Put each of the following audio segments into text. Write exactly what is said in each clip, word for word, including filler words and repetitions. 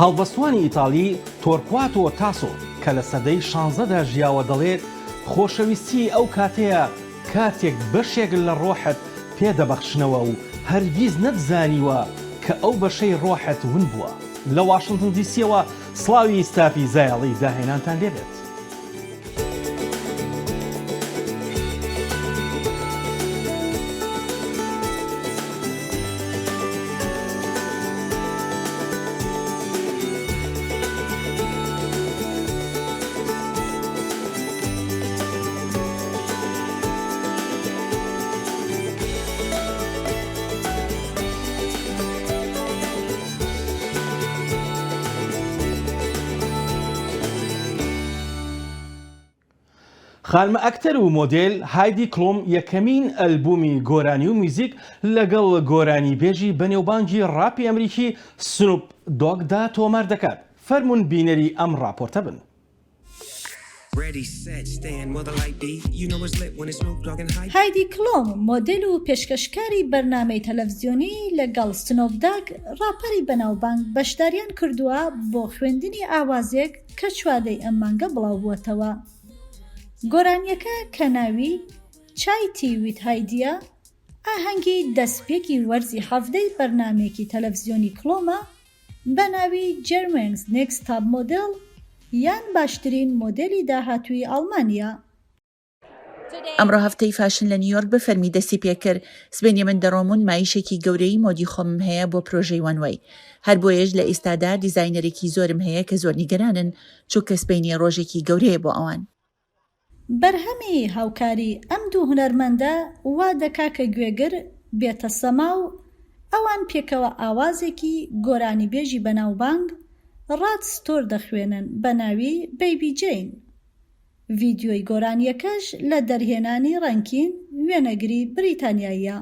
هەڵبەستوانی ئیتاڵی تۆرکواتۆ تاسۆ کە لە سەدەی شانزەدا ژیاوە دەڵێت، خۆشەویستی ئەو کاتەیە کاتێک بەشێک لە ڕۆحت پێ دەبەخشنەوە و هەرگیز نەتزانیوە کە ئەو بەشەی ڕۆحت ون بووە. لە واشنتن دیسیەوە سڵاوی ستافی زایەڵی داهێنانتان لێبێت. خانمە ئەکتەر و مۆدێل هایدی کڵۆم یەکەمین ئەلبومی گۆرانی و میوزیک لەگەڵ گۆرانیبێژی بەنێوبانگی ڕاپی ئەمریکی سنوپ دۆگدا تۆمار دەکات. فەرمون بینەری ئەم ڕاپۆرتە بن. Ready, set, stand, will the light be? You know it's lit when it's Snoop Dogg and Hype. هایدی کڵۆم، مۆدل و پێشکەشکاری بەرنامەی تەلەڤزیۆنی، لەگەڵ سنۆپ داگ، ڕاپەری بەناوبانگ، بەشداریان کردووە بۆ خوێندنی ئاوازێک کە چوادەی ئەم مانگە بڵاوبووەتەوە. گۆرانیەکە کە ناوی Chai Tea with Hyde یە، ئاهەنگی دەستپێکی وەرزی حەڤدەی بەرنامەیەکی تەلەڤزیۆنی کڵۆمە بە ناوی Germany's Next Top Model یان باشترین مۆدێلی داهاتووی ئەڵمانیا. ئەمڕۆ هەفتەی فاشن لە نیویۆرک بە فەرمی دەستی پێکرد. سبەینێ من دەڕۆم و نمایشێکی گەورەی مۆدی خۆمم هەیە بۆ پرۆژەی وەن وەی. هەر بۆیەش لە ئێستادا دیزاینەرێکی زۆرم هەیە کە زۆر نیگەرانن، چونکە سبەینێ ڕۆژێکی گەورەیە بۆ ئەوان. بەرهەمی هاوکاری ئەم دوو هونەرمەندە وا دەکا کە گوێگر بێتە سەما و ئەوان پێکەوە ئاوازێکی گۆرانیبێژی بەناوبانگ Rod Stewart دەخوێنن بە ناوی Baby Jane. ڤیدیۆی گۆرانیەکەش لە دەرهێنانی ڕەنکین، وێنەگری بریتانیاییە.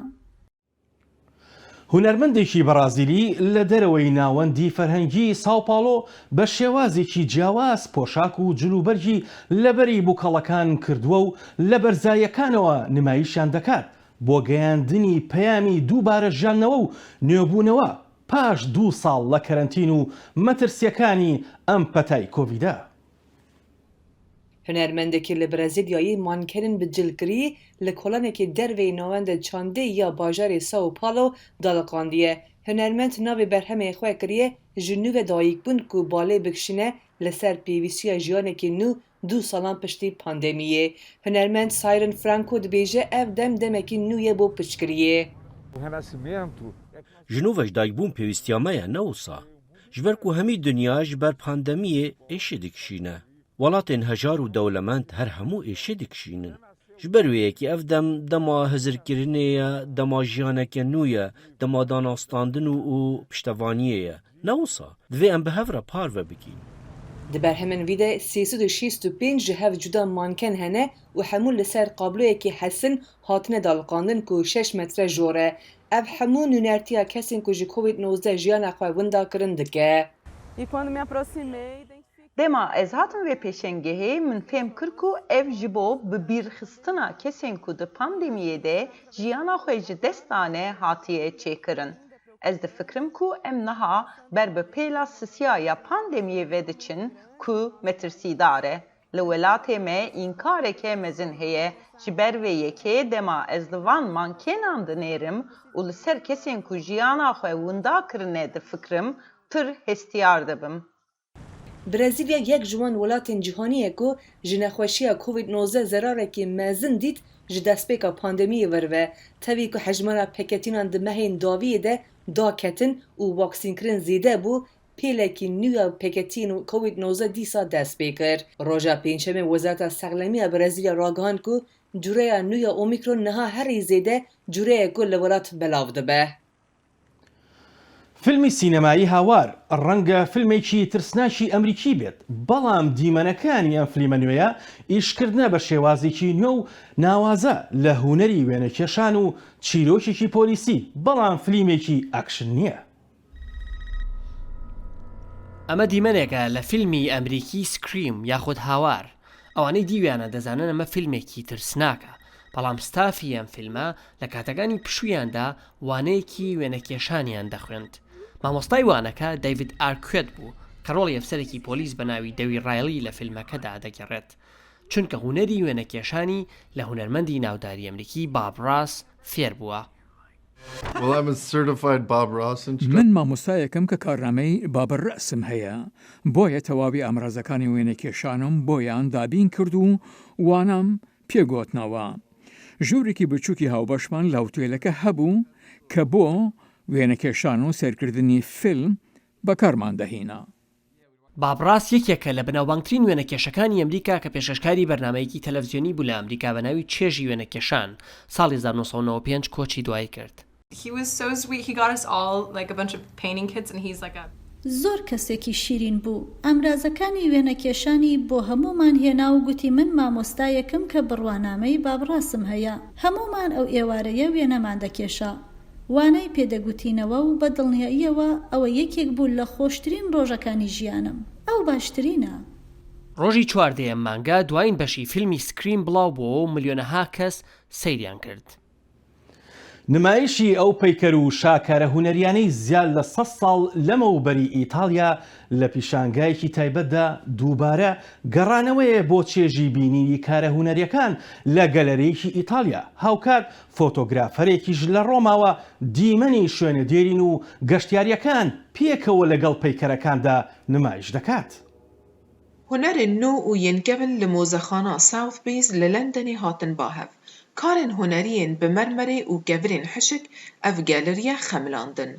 هونەرمەندێکی بەڕازیلی لە دەرەوەی ناوەندی فەرهەنگی ساوپاڵۆ بە شێوازێکی جیاواز پۆشاک و جلوبەرگی لەبەری بووکەڵەکان کردووە و لە بەرزاییەکانەوە نمایشیان دەکات بۆ گەیاندنی پەیامی دووبارە ژیانەوە و نوێبوونەوە پاش دوو ساڵ لە کەرەنتین و مەترسیەکانی ئەم پەتای کۆڤیدە. Hunermendekî li Brezîlyayê mankenên bi cil kirî li kolanekî derveyî navenda çandê ya bajarê São Paulo daliqandiye. Hunermend navê berhemê xwe kiriye Ji nû ve dayikbûn ku balê bikişîne li ser pêwîstiya jiyanekî nû du salan piştî pandemiyê. Hunermend Siren Franco dibêje ev dem demekî nû ye bo piştgiriyê. Ji nû ve ji dayikbûn pêwîstiya me ye, ne wisa? Ji ber ku hemî dinya ji ber pandemiyê êşê dikişîne. Welatên hejar û dewlemend her hemû êşê dikişînin. Ji ber wê yekê ev dem dema hizirkirinê ye, dema jiyaneke nû ye, dema danastandin û, û piştevaniyê ye. Ne wisa? Divê em bi hev re parve bikîn. Di berhemên vî de sê sed û şêst û pênc ji hev cuda manken hene û hemû li ser qabloyekî hesin hatine daliqandin ku şeş metre jor e. Ev hemû nûnertiya kesên ku ji Covid nozdeh jiyana xwe winda kirin dike. E quando me aproximei, identifiquei. Dema ez hatim vê pêşengehê, min fêm kir ku ev ji bo bibîrxistina kesên ku di pandemiyê de jiyana xwe ji dest dane hatiye çêkirin. Ez difikirim ku em niha ber bi pêla sisiya ya pandemiyê ve diçin ku metirsîdar e. Li welatê me înkareke mezin heye. Ji ber vê yekê dema ez li van mankenan dinêrim û li ser kesên ku jiyana xwe winda kirine difikirim, pir hestiyar dibim. Brezîlya yek ji wan welatên cîhanî ye ku ji nexweşiya Covid nozdeh zerarekî mezin dît ji destpêka pandemiyê vir ve. Tevî ku hejmara peketînan di mehên dawiyê de daketin û waksînkirin zêde bû, pêlekî nû ya peketiyên Covid nozdeh dîsa dest pê kir. Roja Pêncşemê Wezareta Sexlemiya Brezîlya ragihand ku cureya nû ya Omîkron niha herî zêde cureyê ku li welat belav dibe. فیلمی سینەمایی هاوار ڕەنگە فیلمێکی ترسناکی ئەمریکی بێت، بەڵام دیمەنەکانی ئەم فلیمە نوێیە ئیشکردنە بە شێوازێکی نوێ و ناوازە لە هونەری وێنەکێشان و چیرۆکێکی پۆلیسی، بەڵام فلیمێکی ئەکشن نییە. ئەمە دیمەنێکە لە فیلمی ئەمریکی Scream یاخود هاوار. ئەوانەی دیویانە دەزانن ئەمە فیلمێکی ترسناکە، بەڵام ستافی ئەم فیلمە لە کاتەکانی پشوویاندا وانەیەکی وێنەکێشانیان دەخوێند. مامۆستای وانەکە David Arquette بوو، کە ڕۆڵی ئەفسەرێکی پۆلیس بە ناوی دەوی ڕایلی لە فیلمەکەدا دەگەڕێت، چونکە هونەری وێنەکێشانی لە هونەرمەندی ناوداری ئەمریکی باب ڕاس فێر بووە. Well, I'm a certified Bob Ross instructor. من مامۆستایەکم کە کارنامەی بابڕەسم هەیە، بۆیە تەواوی ئامرازەکانی وێنەکێشانم بۆیان دابین کرد و وانام پێگۆتنەوە. ژوورێکی بچووکی هاوبەشمان لە هەوتێلەکە هەبوو کە بۆ وێنەکێشان و سەیرکردنی فیلم بەکارمان دەهینا. باب ڕاس یەکێکە لە بەناوبانگترین وێنەکێشەکانی ئەمریکا کە پێشکەشکاری بەرنامەیەکی تەلەڤزیۆنی بوو لە ئەمریکا بە ناوی چێژی وێنەکێشان، ساڵی هەزار و نۆ سەد و نەوەد و پێنج کۆچی دوایی کرد. He was so sweet. He got us all like a bunch of painting kits, and he's like a زۆر کەسێکی شیرین بوو. ئامرازەکانی وێنەکێشانی بۆ هەموومان هێنا و گوتی من مامۆستایەکم کە بڕوانامەی بابڕاسم هەیە. هەموومان ئەو ئێوارەیە وێنەمان دەکێشا. وانای پێدەگوتینەوە و بە دڵنیاییەوە ئەوە یەکێک بوو لە خۆشترین ڕۆژەکانی ژیانم. ئەو باشترینە. ڕۆژی چواردەیەم مانگە دوایین بەشی فیلمی سکرین بڵاو بووەوە و ملیۆنەها کەس سەیریان کرد. نمایشی ئەو پەیکەر و شاکارە هونەریانەی زیاد لە سەد ساڵ لەمەوبەری ئیتاڵیا لە پیشانگایەکی تایبەتدا دووبارە گەڕانەوەیە بۆ چێژی بینینی کارە هونەریەکان لە گەلەریەکی ئیتاڵیا. هاوکات فۆتۆگرافەرێکیش لە ڕۆماوە دیمەنی شوێنە دێرین و گەشتیاریەکان پێکەوە لەگەڵ پەیکەرەکاندا نمایش دەکات. Hunerên nû û yên kevin li mozexana Sotheby's li Londonê hatin ba hev. Karên hunerî yên bi mermerê û kevirên hişik ev galeriye xemilandin,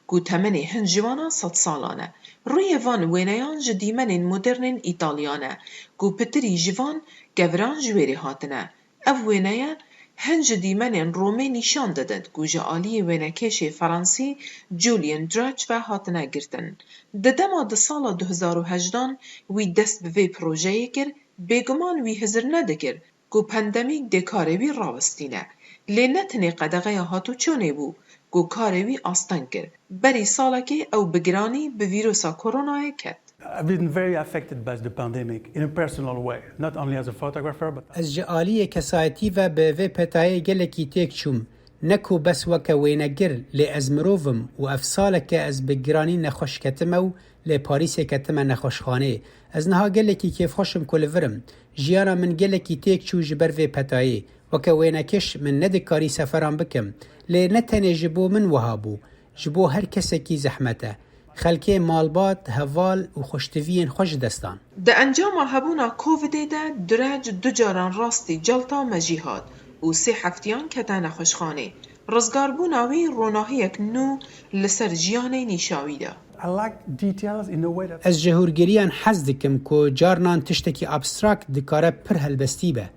ku temenê hin ji wana sedsalan e. Rûyê van wêneyan ji dîmenên modernên Îtalyan e, ku pitirî ji van keviran ji wêrê hatine. Ev wêneye hin ji dîmenên Romê nîşan didin ku ji aliyê wênekêşê Fransî Julian Drach ve hatine girtin. Di dema di sala du hezar û hejdan wî dest bi vê projeyê kir, bêguman wî hizir nedikir ku pandemîk dê karê wî rawestîne. Lê ne tenê qedexeya hatûçûnê bû ku karê wî asteng kir. Berî salekê ew bi giranî bi vîrusa koronayê ket. I've been very affected by the pandemic in a personal way, not only as a photographer, but Ez ji aliyê kesayetî ve bi vê petayê gelekî têk çûm. Ne ku bes weke wênegir, lê ez mirov im û ev salek e ez bi giranî nexweş ketime û lê Parîsê ketime nexweşxanê. Ez niha gelekî kêfxweş im ku li vir im. Jiyana min gelekî têk çû ji ber vê petayê. Weke wênekêş min nedikarî seferan bikim. Lê ne tenê ji bo min wiha bû. Ji bo her kesekî zehmet e. Xelkê malbat, heval û xweştiviyên xwe ji dest dan. Di encama hebûna Covidê de Drach du caran rastî celta mejî hat û sê heftiyan kete nexweşxanê. Rizgarbûna wî ronahiyek nû li ser jiyanê nîşa wî da. I lack details in a way that Ez ji hûrgiliyan hez dikim ku carinan tiştekî abstrakt dikare pir helbestî be.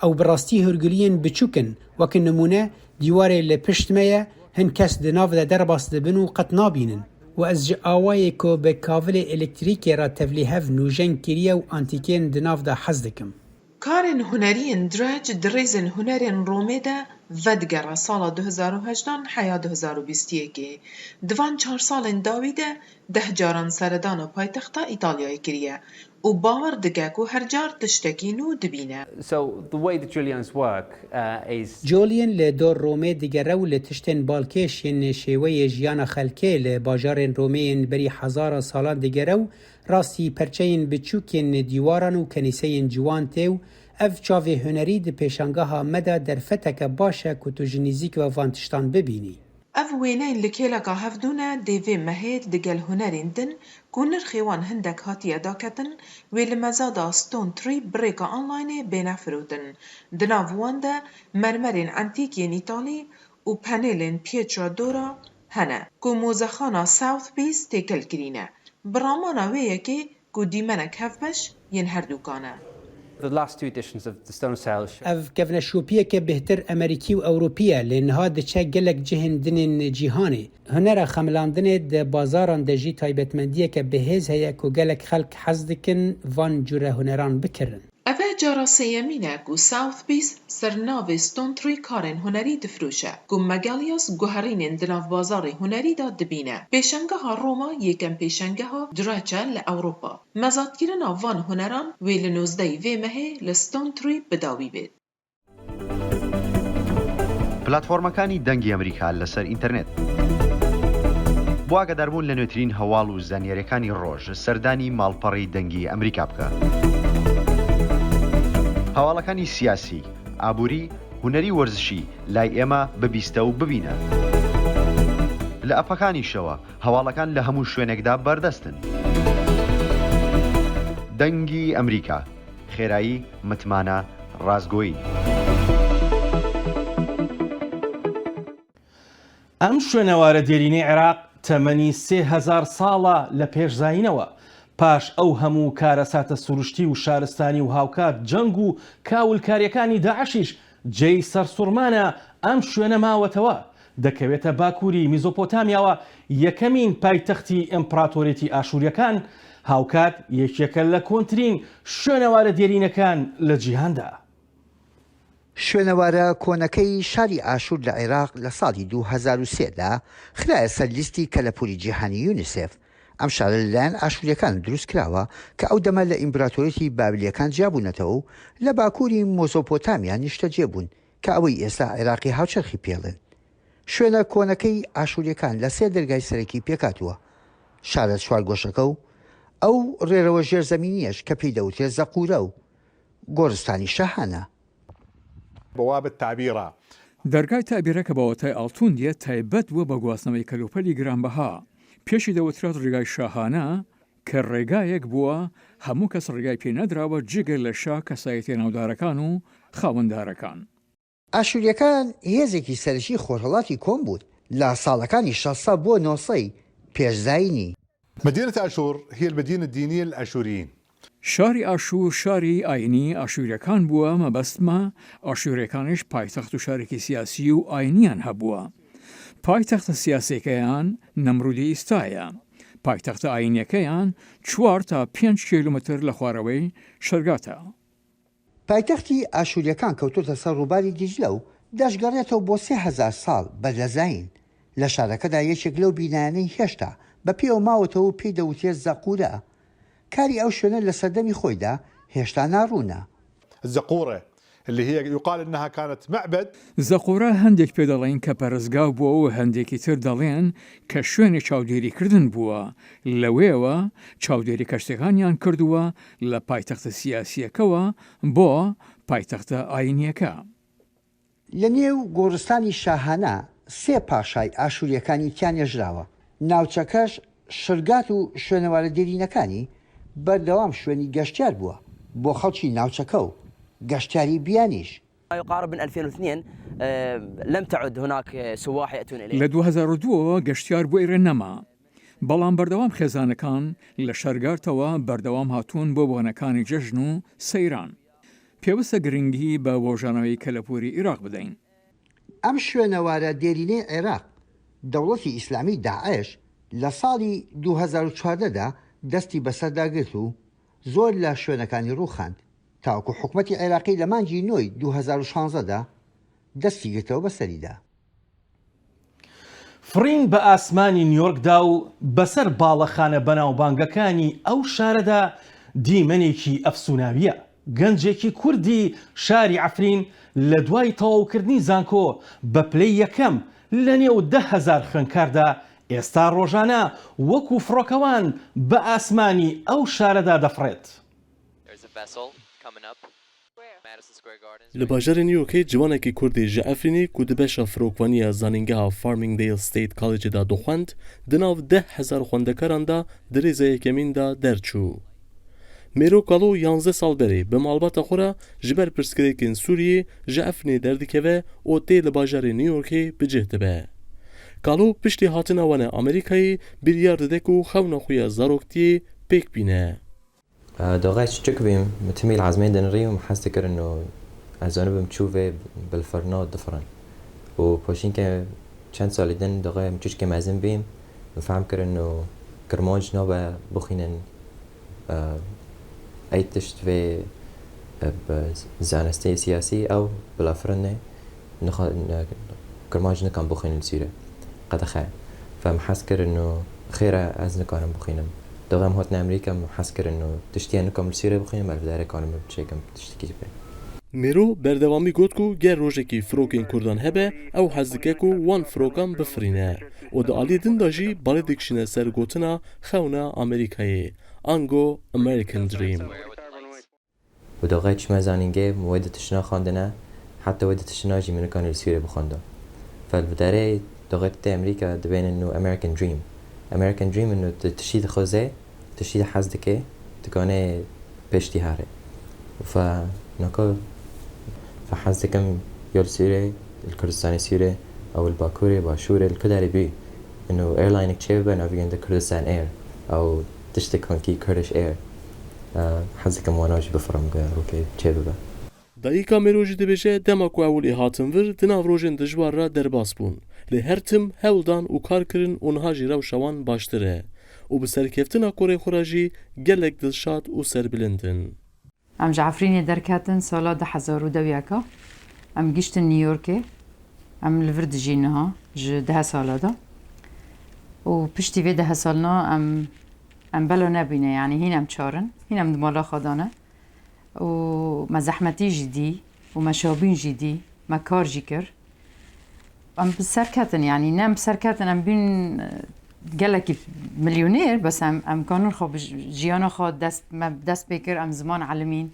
Ew bi rastî hûrgiliyên biçûk in, weke nimûne, dîwarê li pişt me ye, hin kes di nav de derbas dibin û qet nabînin. Û ez ji awayê ku bi kavilê elektrîkê re tevlîhev nûjen kiriye û antîkên di nav de hez dikim. Karên hunerî yên Drach di rêzên hunerên Romê de vedigere sala du hezar û hejdan heya du hezar û bîst û yekê. Di van çar salên dawî de deh caran seredana paytexta Îtalyayê kiriye û bawer dike ku her car tiştekî nû dibîne. So the way that Julian's work uh, is Julian li dor Romê digere û li tiştên balkêş yên şêweyê jiyana xelkê li bajarên Romê yên berî hezara salan digere û rastî perçeyên biçûk yên dîwaran û kenîseyên ciwan tê û ev çavê hunerî di pêşangeha me de derfeteke baş e ku tu ji nîzîk ve van tiştan bibînî. Ev wêneyên li kêleka hevdû ne dê vê mehê digel hunerên din ku nirxê wan hindek hatiye daketin, wê li mezada Stone Tree bi rêka onlineê bêne firotin. Di nav wan de mermerên entîk yên Îtalî û panelên Pietra Dora hene ku mozexana Sotheby's têkel kirîne. Bi ramana wê yekê ku dîmenek hevbeş yên herdûkan e. The last two editions of the Stone Sales show. Ev kevneşopiyeke bêhtir Emerîkî û Ewropî ye, lê niha diçe gelek cihên din ên cîhanê. Hunera xemilandinê di bazaran de jî taybetmendiyeke bihêz heye ku gelek xelk hez dikin van cure huneran bikirin. Ev e cara sêyemîn e ku Sotheby's ser navê Stone Tree karên hunerî difiroşe, ku Megalias guherînên di nav bazarê hunerî de dibîne. Pêşengeha Roma yekem pêşengeha Drach e li Ewropa. Mezatkirina van huneran wê li nozdehê vê mehê li Stone Tree bi dawî bê. پلاتفۆرمەکانی دەنگی ئەمریکا لەسەر ئینتەرنێت. بۆ ئاگاداربوون لە نوێترین هەواڵ و زانیاریەکانی ڕۆژ، سەردانی ماڵپەڕی دەنگی ئەمریکا بکە. هەواڵەکانی سیاسی، ئابووری، هونەری، وەرزشی لای ئێمە ببیستە و ببینە. لە ئەپەکانیشەوە هەواڵەکان لە هەموو شوێنێکدا بەردەستن. دەنگی ئەمریکا، خێرایی، متمانە، ڕاستگۆیی. ئەم شوێنەوارە دێرینەی عێراق تەمەنی سێ هەزار ساڵە لە پێش زاینەوە. پاش ئەو هەموو کارەساتە سروشتی و شارستانی و هاوکات جەنگ و کاولکاریەکانی داعشیش جێی سەرسوڕمانە ئەم شوێنە ماوەتەوە. دەکەوێتە باکووری میزۆپۆتامیاوە، یەکەمین پایتەختی ئیمپراتۆریەتی ئاشووریەکان، هاوکات یەکێکە لە کۆنترین شوێنەوارە دێرینەکان لە جیهاندا. شوێنەوارە کۆنەکەی شاری ئاشوور لە عێراق لە ساڵی دوو هەزار و سێ دا خرایە سەر لیستی کەلەپوری جیهانی یونیسێف. ئەم شارە لەلایەن ئاشووریەکان دروست کراوە کە ئەو دەمە لە ئیمپراتۆریەتی بابلیەکان جیابوونەتەوە و لە باکووری مۆزۆپۆتامیا نیشتەجێ بوون کە ئەوەی ئێستا عێراقی هاوچەرخی پێڵێن. شوێنە کۆنەکەی ئاشووریەکان لە سێ دەرگای سەرەکی پێکاتووە، شارە چوارگۆشەکە و ئەو ڕێرەوە ژێرزەمینیەش کە پێی دەوترێت زەقورە و گۆڕستانی شاهانە. بوابە تابیرە. دەرگای تابیرە کە بە واتای ئاڵتون دێت، تایبەت بووە بە گواستنەوەی کەلوپەلی گرانبەها. پێشی دەوترێت ڕێگای شاهانە، کە ڕێگایەک بووە هەموو کەس ڕێگای پێ نەدراوە جگە لە شا، کەسایەتیە ناودارەکان و خاوەندارەکان. ئاشووریەکان هێزێکی سەرەکی خۆرهەڵاتی کۆم بوون لە ساڵەکانی شەست سەد بۆ نۆ سەد پێش زاینی. مدينة أشور هي المدينة الدينية للأشوريين. شاری ئاشوور شاری ئاینی ئاشووریەکان بووە، مەبەستمە ئاشووریەکانیش پایتەخت و شارێکی سیاسی و ئاینیان هەبووە. پایتەختە سیاسیەکەیان نەمرودی ئیستایە. پایتەختە ئاینیەکەیان چوار تا پێنج کیلومتر لە خوارەوەی شەرگاتە. پایتەختی ئاشووریەکان کەوتۆتە سەر ڕووباری دیجلە و دەشگەڕێتەوە بۆ سێ هەزار ساڵ بەر لە زاین. لە شارەکەدا یەکێک لەو بینایانەی هێشتا بە پێوە ماوەتەوە و پێی دەوترێت زەقورە. کاری ئەو شوێنە لە سەردەمی خۆیدا هێشتا ناڕوونە. الزقورة اللي هي يقال إنها كانت معبد. زەقورە هەندێک پێ دەڵێن کە پەرستگا بووە و هەندێکی تر دەڵێن کە شوێنی چاودێریکردن بووە، لەوێوە چاودێری کەشتیەکانیان کردووە لە پایتەختە سیاسیەکەوە بۆ پایتەختە ئاینیەکە. لە نێو گۆڕستانی شاهانە سێ پاشای ئاشووریەکانی تیا نێژراوە. ناوچەکەش شرگات و شوێنەوارە دێرینەکانی بەردەوام شوێنی گەشتیار بووە بۆ خەڵکی ناوچەکە و گەشتیاری بیانیش. ما يقارب من ألفين واثنين، آه، لم تعد هناك سواح يأتون إليه. لە دوو هەزار و دوو ەوە گەشتیار بۆ ئێرە نەما، بەڵام بەردەوام خێزانەکان لە شەرگارتەوە بەردەوام هاتوون بۆ بۆنەکانی جەژن و سەیران. پێویستە گرنگی بە وەژانەوەی کەلەپوری عێراق بدەین. ئەم شوێنەوارە دێرینەی عێراق، دەوڵەتی ئیسلامی داعش، لە ساڵی دوو هەزار و چواردە دا دەستی بەسەردا گرت و زۆر لە شوێنەکانی ڕووخاند، تاوەکو حکومەتی عێراقی لە مانگی نۆی دوو هەزار و شانزە دا دەستی گرتەوە بەسەریدا. فڕین بە ئاسمانی نیویۆرکدا و بەسەر باڵەخانە بەناوبانگەکانی ئەو شارەدا دیمەنێکی ئەفسوناویە. گەنجێکی کوردی شاری عەفرین لە دوای تەواوکردنی زانکۆ بە پلەی یەکەم لە نێو دە هەزار خوێندکاردا، ئێستا ڕۆژانە وەکو فڕۆکەوان بە ئاسمانی ئەو شارەدا دەفڕێت. لە باژارê New Yorkê ciwanekî Kurdî ji Efrînê ku di beşa firokvaniya zanîngeha Farmingdale State Collegeê de dixwend, di nav deh hezar xwendekaran de di rêza yekemîn de derçû. Mêro Kalo yanzdeh sal berê bi malbata xwe re ji ber pirsgirêkên Sûriyê ji Efrînê derdikeve û tê li bajarê New Yorkê bi cih dibe. Kalo piştî hatina wane Amerîkayê biryar dide ku xewna xwe ya zaroktiyê pêk bîne. Doxê çiçik bîm, min timî li ezmên dinirî û min hez dikirin û ez zanibim çû vê bilfirina difirin. Û paşînkê çend salî din doxê min çiçikê mezin bîm, min fehm kirin û kirmanc nabe bixwînin, ey tişt vê, e, bi zanistê siyasî ew bilafirine nixwe-, ne-, kirmanc nikan bixwînin li Sûriyê. Qedexe. Ve min hez kirin û xêr e ez nikarim bixwînim. Doxê em hatin Amerîka min hez kirin û tiştî ez nikim li Sûriyê bixwînim, ez li derê karim çêkim tiştekî jî pê. Mêro berdewamî got ku ger rojekî firokên Kurdan hebe, ew hez dike ku wan firokan bifirîne û di aliyê din de jî balê dikişîne ser gotina xewna Amerîkayê, ango American Dream. Û doxê çime zanîngê, wê di tiştna xwendine, heta wê di tiştna jî min kanî li Sûriyê bixwendo. Fel bi derê doxê tê Amerîka dibênin nû American Dream. American Dream nû tu tiştî dixwazê, tiştî de hez dike, tu kanê pêştî here. Û fe naka, fe hez dikim ya li Sûriyê, li Kurdistanê Sûriyê, ew li Bakurê, Başûrê, li ku derê bî. Ino airlinek çê bibe, navî ginde Kurdistan Air. Ew tiştek wekî Kurdish Air. Eh, hez dikim wana jî bifirim, ge rokê çê bibe. Dayika Mêro jî dibêje, dema ku ewil ê hatin vir, di nav rojên dijwar re derbas bûn. Lê her tim hewl dan û kar kirin û niha jî rewşa wan baştir e. Û bi serkeftina kurê xwe re jî gelek dilşad û serbilind in. Em ji Efrînê derketin sala du hezar û deh yeka. Em giştin New Yorkê. Em li vir dijîn niha ji deh sala de. Û piştî vê deh salna em, em bela nebîne, yanî hîn em çar in, hîn em di mala xwe de ne. Û me zehmetî jî dî û me şabîn jî dî, me kar jî kir. Em bi ser ketin, yanî ne em bi ser ketin, em bîn, e, gelekî milyonêr, bes em, em kanin xwe bi j-, jiyana xwe dest, me dest pê kir, em ziman elimîn.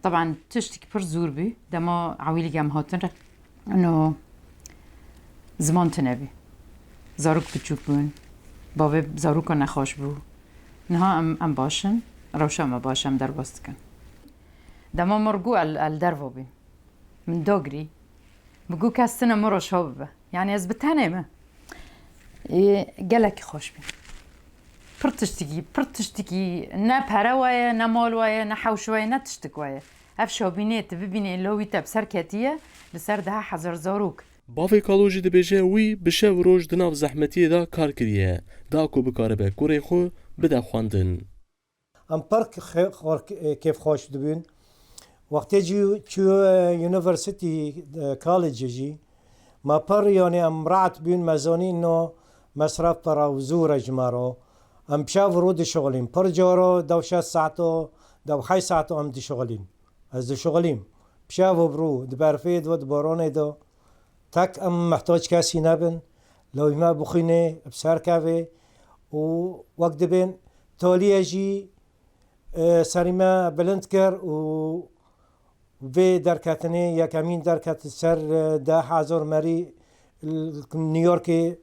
Teban tiştekî pir zor bû, dema ewilî em hatin re, ino ziman tune bû. Zarok biçûk bûn, bavê zaroka nexweş bû. Niha em, em baş in, rewşa me baş e, em derbas dikin. Dema min got el, el derva bî. Min dagirî. Min got kes tune min re şa bibe. Yanî ez bi tenê me. Ê, gelekî xweş bî. Pir tiştekî, pir tiştekî ne pere waye, ne mal waye, ne hewş waye, ne tiştik waye. Ev şabînê tu bibînê lawî te bi ser ketiye, li ser deh hezar zarok. Bavê Kalo jî dibêje wî bi şev roj di nav zehmetiyê de kar kiriye, da ku bikaribe kurê xwe bide xwendin. Em pir xe-, xor-, kêfxweş dibûn. Wextê jî çû, e, university, e, college jî, me pir, yanî em rahat bûn, me zanîn no mesref pir e û zor e ji me re. Em bi şev rû dişixulîn. Pir caro dew şeş saeto, dew heşt saeto em dişixulîn. Ez dişixulîm. Bi şev û bi rû, di berfê de, di boranê de. Tek em mehtac kesî nebin, lawî me bixwînê, bi ser kevê û wek dibên taliyê jî, e, serî me bilind kir û vê derketinê yekemîn derket ser, e, deh hezar merî, e, New Yorkê,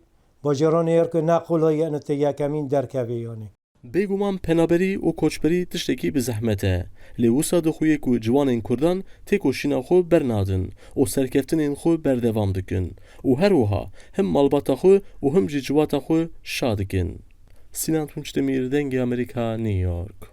bajêra New Yorkê ne qolay ye, ino tê yekemîn derkevê yanî. Bêguman penaberî û koçberî tiştekî bi zehmet e. Lê wisa dixuye ku ciwanên Kurdan têkoşîna xwe bernadin û serkeftinên xwe berdewam dikin û her wiha him malbata xwe û him jî civata xwe şa dikin. Sinan Tunçdemîr, Dengê Amerîka, New York.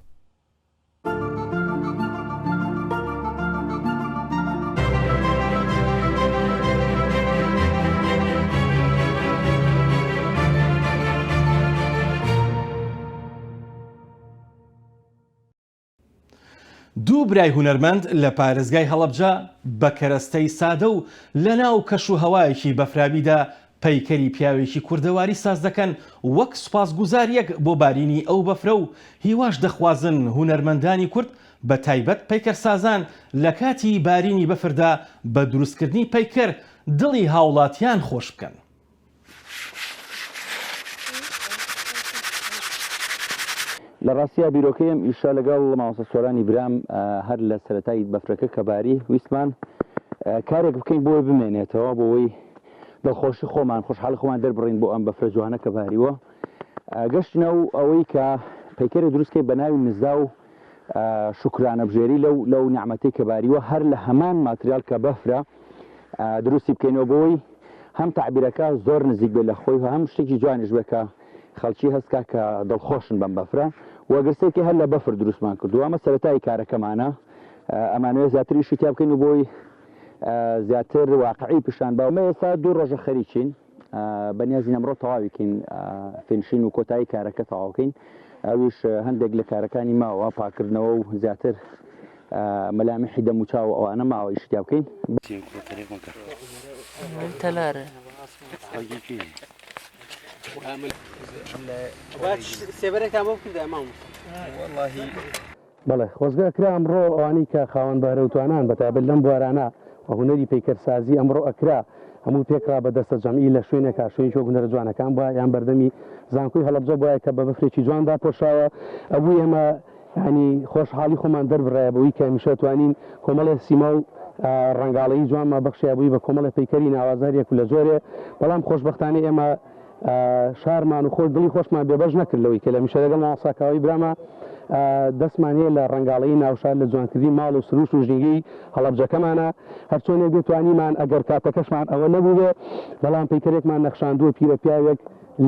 دوو برای هونەرمەند لە پارێزگای هەڵەبجە بە کەرەستەی سادە و لە ناو کەش و هەوایەکی بەفراویدا پەیکەری پیاوێکی کوردەواری ساز دەکەن، وەک سوپاسگوزاریەک بۆ بارینی ئەو بەفرە و هیواش دەخوازن هونەرمەندانی کورد، بە تایبەت پەیکەرسازان، لە کاتی بارینی بەفردا بە دروستکردنی پەیکەر دڵی هاوڵاتیان خۆش بکەن. لە ڕاستیا بیرۆکەی ئەم ئیشە لەگەڵ مامۆستا سۆرانی برام، ئە، هەر لە سەرەتای بەفرەکە کە باری ویستمان، ئە، کارێک بکەین بۆی بمێنێتەوە، بۆی دڵخۆشی خۆمان، خۆشحاڵی خۆمان دەربڕین بۆ ئەم بەفرە جوانە کە باریوە. ئە، گەشتینە و ئەوەی کە پەیکەرە دروستکەی بە ناوی نزا و، ئە، شکرانە بژێری لەو، لەو نیعمەتەی کە باریوە، هەر لە هەمان ماتریال کە بەفرە، ئە، دروستی بکەینەوە بۆی هەم تعبیرەکە زۆر نزیک بێت لە خۆی و هەم شتێکی جوانیش بێت کە خەڵکی هەست کا کە دڵخۆشن بەم بەفرە. وەگرسێکی هەر لە بەفر دروستمان کردووە. ئەمە سەرەتایی کارەکەمانە. ئە، ئەمانەوێت زیاتر ئیشی تیا بکەین و بۆی، ئە، زیاتر واقعی پیشان بە. ئەمە ئێستا دوو ڕۆژە خەریکین. ئە، بە نیازین ئەمڕۆ تەواوی کەین، ئە، فینشین و کۆتایی کارەکە تەواو کەین. ئەویش، ئە، هەندێک لە کارەکانی ماوە، پاکردنەوە و زیاتر، ئە، مەلامیحی دەموچاو ئەوانە ماوە ئیشی تیا بکەین. Telara. Sêberek tamam kirdi, tamam. Vallahi. بەڵێ، خۆزگە ئەکرا ئەمڕۆ ئەوانەی کە خاوەن بەهرە و توانان، بە تایبەت لەم بوارانە، و هونەری پەیکەرسازی ئەمڕۆ ئەکرا هەموو پێکڕا بە دەستە جەمعی لە شوێنێکا، شوێنی وەک هونەرە جوانەکان بووە، یان بەردەمی زانکۆی هەڵەبجە بووە کە بە بەفرێکی جوان داپۆشاوە. ئەبوو ئێمە، یعنی، خۆشحاڵی خۆمان دەربڕایە بەوەی کە هەمیشە توانین کۆمەڵێ سیما و، ئا، ڕەنگاڵەیی جوانمان بەخشیابووی بە کۆمەڵێ پەیکەری ناوازە هەر یەک و لە جۆرێ. بەڵام خۆشبەختانە ئێمە، ئا، شارمان و خۆش دڵی خۆشمان بێبەش نەکرد لەوەی کە لە هەمیشە لەگەڵ مامۆستا کاوەی براما، ئا، دەستمان هەیە لە ڕەنگاڵەیی ناوشار، لە جوانکردنی ماڵ و سروشت و ژینگەی هەڵەبجەکەمانە. هەرچۆنێک بێ توانیمان، ئەگەر کاتەکەشمان ئەوە نەبووبێ، بەڵام پەیکەرێکمان نەخشاندووە پیرە پیاوێک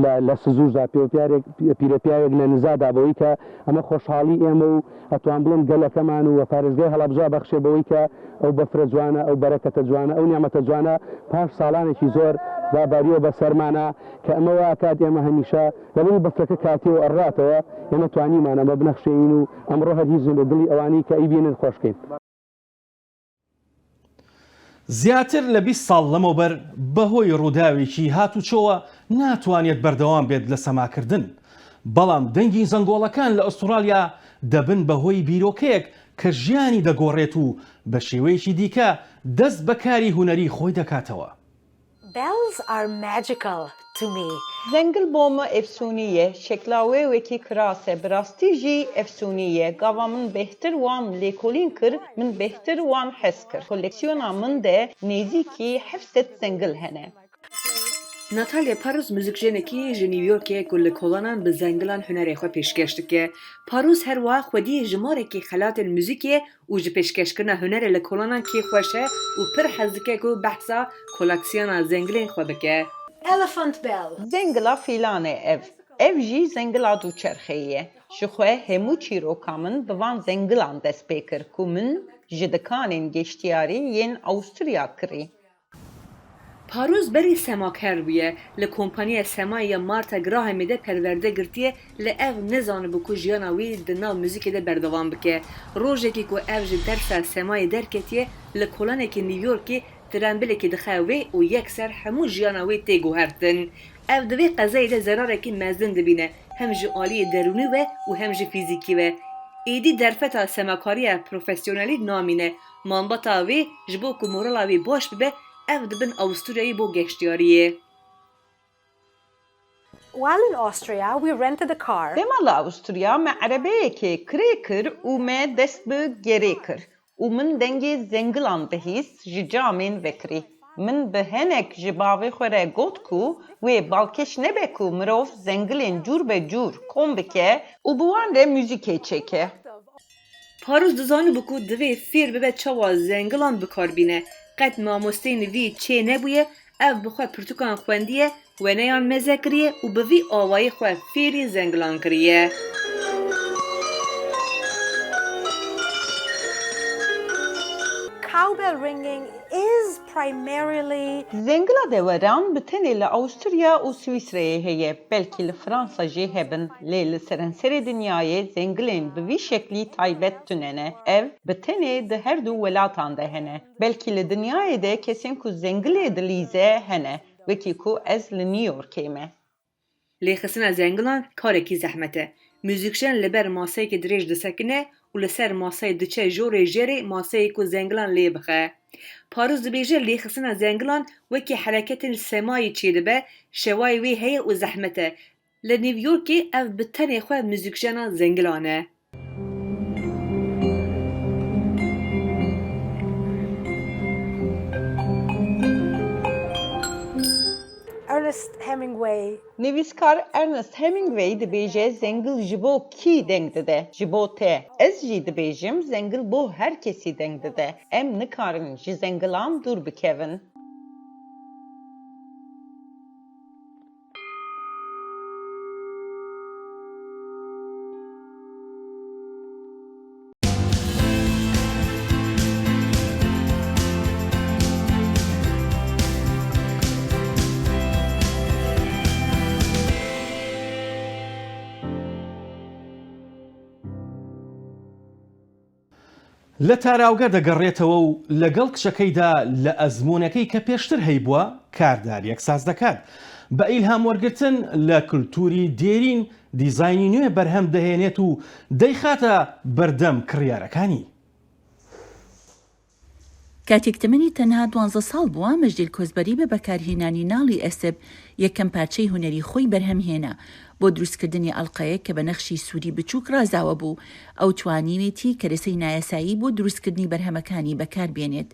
لە، لە سزوشدا، پێوە پیارێک، پیرە پیاوێک لە نزادا، بەوەی کە ئەمە خۆشحاڵی ئێمە و ئەتوان بڵێم گەلەکەمان و پارێزگای هەڵەبجە بەخشێ بەوەی کە ئەو بەفرە جوانە، ئەو بەرەکەتە جوانە، ئەو نیعمەتە جوانە پاش ساڵانێکی زۆر داباریوە بە سەرمانە کە ئەمە وا ئەکات ئێمە هەمیشە لەبەری بەفرەکە کاتیەوە ئەڕاتەوە، ئێمە توانیمان ئەمە بنەخشێنین و ئەمڕۆ هەر هیزن بە دڵی ئەوانەی کە ئەیبینن خۆشکەین. زیاتر لە بیست ساڵ لەمەوبەر بەهۆی ڕووداوێکی هاتوچۆوە ناتوانێت بەردەوام بێت لە سەماکردن. بەڵام دەنگی زەنگۆڵەکان لە ئوسترالیا دەبن بەهۆی بیرۆکەیەک کە ژیانی دەگۆڕێت و بە شێوەیەکی دیکە دەست بە کاری هونەری خۆی دەکاتەوە. Bells are magical to me. Zengil bo min efsûnî ye. Şekla wê wekî kiras e. Bi rastî jî efsûnî ye. Gava min bêhtir wan lêkolîn kir, min bêhtir wan hez kir. Koleksiyona min de nêzîkî heft sed zengil hene. Natalia Parus muzîkjenekî ji New Yorkê ku li kolanan bi zengilan hunerê xwe pêşkêş dike. Parus her wiha xwedî jimarekî xelatên muzîkê û ji pêşkêşkirina hunerê li kolanan kêfxweş e û pir hez dike ku behsa koleksiyona zengilên xwe bike. Elephant Bell. Zengila fîlan e ev. Ev jî zengila dûçerxeyî ye. Ji xwe hemû çîroka min bi van zengilan dest pê kir ku min ji dikanên geştiyarî yên Awusturya kirî. Parûz berî semaker bûye, li kompaniya semayê ya Martha Grahamê de perwerde girtiye, lê ev nezanibû ku jiyana wî di nav muzîkê de berdewam bike. Rojekî ku ev ji dersa semayê derketiye, li kolanekî New Yorkê trembilekî dixe wê û yekser hemû jiyana wê tê guhertin. Ev di vê qezayê de zerarekî mezin dibîne, hem ji aliyê derûnî ve û hem ji fîzîkî ve. Êdî derfeta semakariya profesyonelî namîne. Malbata wê ji bo ku morala wê baş bibe, ev dibin Awisturyayê bo geştiyariyê. While in Austria, we rented a car. Dema li Awusturya me erebeyekê kirê kir û me dest bi gerê kir û min dengê zengilan dihîst ji camên vekirî. Min bi henek ji bavê xwe re got ku wê balkêş nebe ku mirov zengilên cûr be cûr kom bike û bi wan re muzîkê çêke. Parûz dizanibû ku divê fêr bibe çawa zengilan bi kar bîne. Qet mamosteyên vî çê nebûye, ev bi xwe pirtûkan xwendiye, weneyan meze kiriye û bi vî awayî xwe fêrî zengilan kiriye. Cowbell ringing is primarily Zengila deweran bi tenê li Awusturya û Swîsreyê heye, belkî li Fransa jî hebin, lê li serenserê dinyayê zengilên bi vî şeklî taybet tune ne. Ev bi tenê di her du welatan de hene. Belkî li dinyayê de kesên ku zengilê dilîze hene, wekî ku ez li New Yorkê me. Lêxistina zengilan karekî zehmet e. Muzîkjen li ber maseyekî dirêj disekine û li ser maseyê diçe jorê jêrê maseyê ku zengilan lê bixe. Parûz dibêje lêxistina zengilan wekî hereketên semayî çêdibe, şewayê wê heye û zehmet e. Li New Yorkê ev bi tenê xwe muzîkjena zengilan e. Ernest Hemingway. Nivîskar Ernest Hemingway dibêje, zengil ji bo kî deng dide? Ji bo te. Ez jî dibêjim, zengil bo her kesî deng dide. Em nikarin ji zengilan dûr bikevin. لە تاراوگە دەگەڕێتەوە و لەگەڵ کچەکەیدا لە ئەزموونەکەی کە پێشتر هەیبووە کاردارێک ساز دەکات. بە ئیلهام وەرگرتن لە کولتوری دێرین دیزاینی نوێ بەرهەم دەهێنێت و دەیخاتە بەردەم کڕیارەکانی. کاتێک تەمەنی تەنها دوانزە ساڵ بووە، مەژدیل کۆزبەری بە بەکارهێنانی ناڵی ئەسپ یەکەم پارچەی هونەری خۆی بەرهەم هێنا بۆ دروستکردنی ئەڵقەیەک کە بە نەخشی سووری بچووک ڕازاوە بوو. ئەو توانیوێتی کەرەسەی نایاسایی بۆ دروستکردنی بەرهەمەکانی بەکاربێنێت.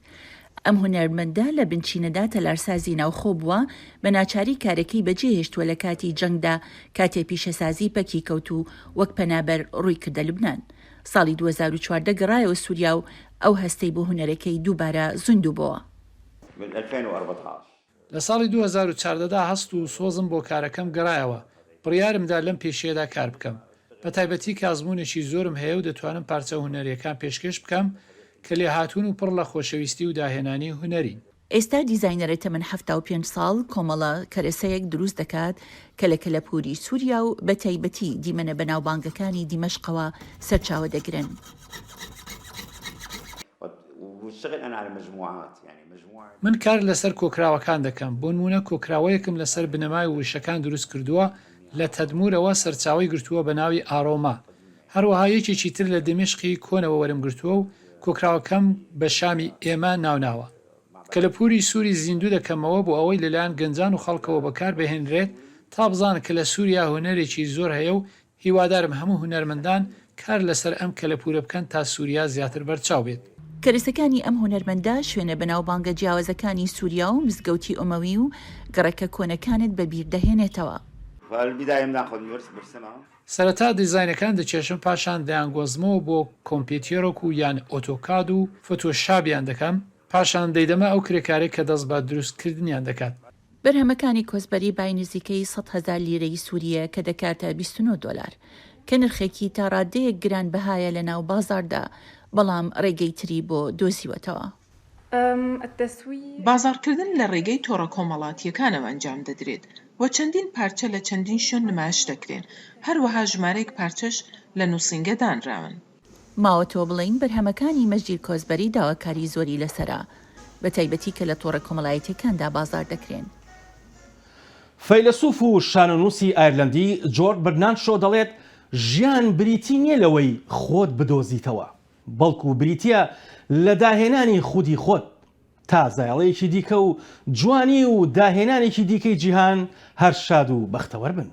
ئەم هونەرمەندە لە بنچینەدا تەلارسازی ناوخۆ بووە، بە ناچاری کارەکەی بەجێهێشتووە لە کاتی جەنگدا، کاتێ پیشەسازی پەکی کەوت و وەک پەنابەر ڕووی کردە لوبنان. ساڵی دوو هەزار و چواردە گەڕایەوە سووریا و ئەو هەستەی بۆ هونەرەکەی دووبارە زوندوو بووە. من ألفين وأربعتاش. لە ساڵی دوو هەزار و چواردە دا هەست و سۆزم بۆ کارەکەم گەڕایەوە. بڕیارم دا لەم پێشەیەدا کار بکەم، بە تایبەتی کە ئەزموونێکی زۆرم هەیە و دەتوانم پارچە هونەرییەکان پێشکێش بکەم کە لێهاتوون و پڕ لە خۆشەویستی و داهێنانی هونەرین. ئێستا دیزاینەرە تەمەن حەفتا و پێنج ساڵ کۆمەڵە کەرەسەیەک دروست دەکات کە لە کەلەپووری سووریا و بە تایبەتی دیمەنە بەناوبانگەکانی دیمەشقەوە سەرچاوە دەگرن. واشتغل أنا على مجموعات، يعني مجموعة. من کار لەسەر کۆکراوەکان دەکەم، بۆ نموونە کۆکراوەیەکم لەسەر بنەمای وشەکان دروست کردووە، لە تەدمورەوە سەرچاوەی گرتووە بە ناوی ئاڕۆما. هەروەها یەکێکی تر لە دمشقی کۆنەوە وەرم گرتووە و کۆکراوەکەم بە شامی ئێمە ناوناوە. کەلەپووری سووری زیندوو دەکەمەوە بۆ ئەوەی لەلایەن گەنجان و خەڵکەوە بەکار بهێنرێت، تا بزانن کە لە سووریا هونەرێکی زۆر هەیە و هیوادارم هەموو هونەرمەندان کار لەسەر ئەم کەلەپوورە بکەن تا سووریا زیاتر بەرچاو بێت. کەرەسەکانی ئەم هونەرمەندە شوێنە بەناوبانگە جیاوازەکانی سووریا و مزگەوتی ئومەوی و گەڕەکە کۆنەکانت بە بیر دەهێنێتەوە. فالبداية بناخذ مرس- مرسمة. سەرەتا دیزاینەکان دەکێشم، پاشان دەیانگۆزمەوە بۆ کۆمپیوتێرۆک و یان ئۆتۆکاد و فۆتۆشاپیان دەکەم، پاشان دەیدەمە ئەو کرێکارەی کە دەست بە دروستکردنیان دەکات. بەرهەمەکانی کۆسبەری بای نزیکەی سەد هەزار لیرەی سوورییە کە دەکاتە بیست و نۆ دۆلار، کە نرخێکی تا ڕادەیەک گران بەهایە لە ناو بازاردا، بەڵام ڕێگەی تری بۆ دۆزیوەتەوە. بازاڕکردن لە ڕێگەی تۆڕە کۆمەڵاتییەکانەوە ئەنجام دەدرێت و چەندین پارچە لە چەندین شوێن نمایش دەکرێن، هەروەها ژمارەیەک پارچەش لە نووسینگە دانراون. ماوەتەوە بڵێین بەرهەمەکانی مەژدیل کۆزبەری داواکاری زۆری لەسەرە، بە تایبەتی کە لە تۆڕە کۆمەڵایەتییەکاندا بازاڕ دەکرێن. فەیلەسوف و شانۆنووسی ئایرلەندی جۆرج برنانشۆ دەڵێت، ژیان بریتی نییە لەوەی خۆت بدۆزیتەوە، بەڵکو بریتییە لە داهێنانی خودی خۆت. تا زایەڵەیەکی دیکە و جوانی و داهێنانێکی دیکەی جیهان، هەر شاد و بەختەوەر بن.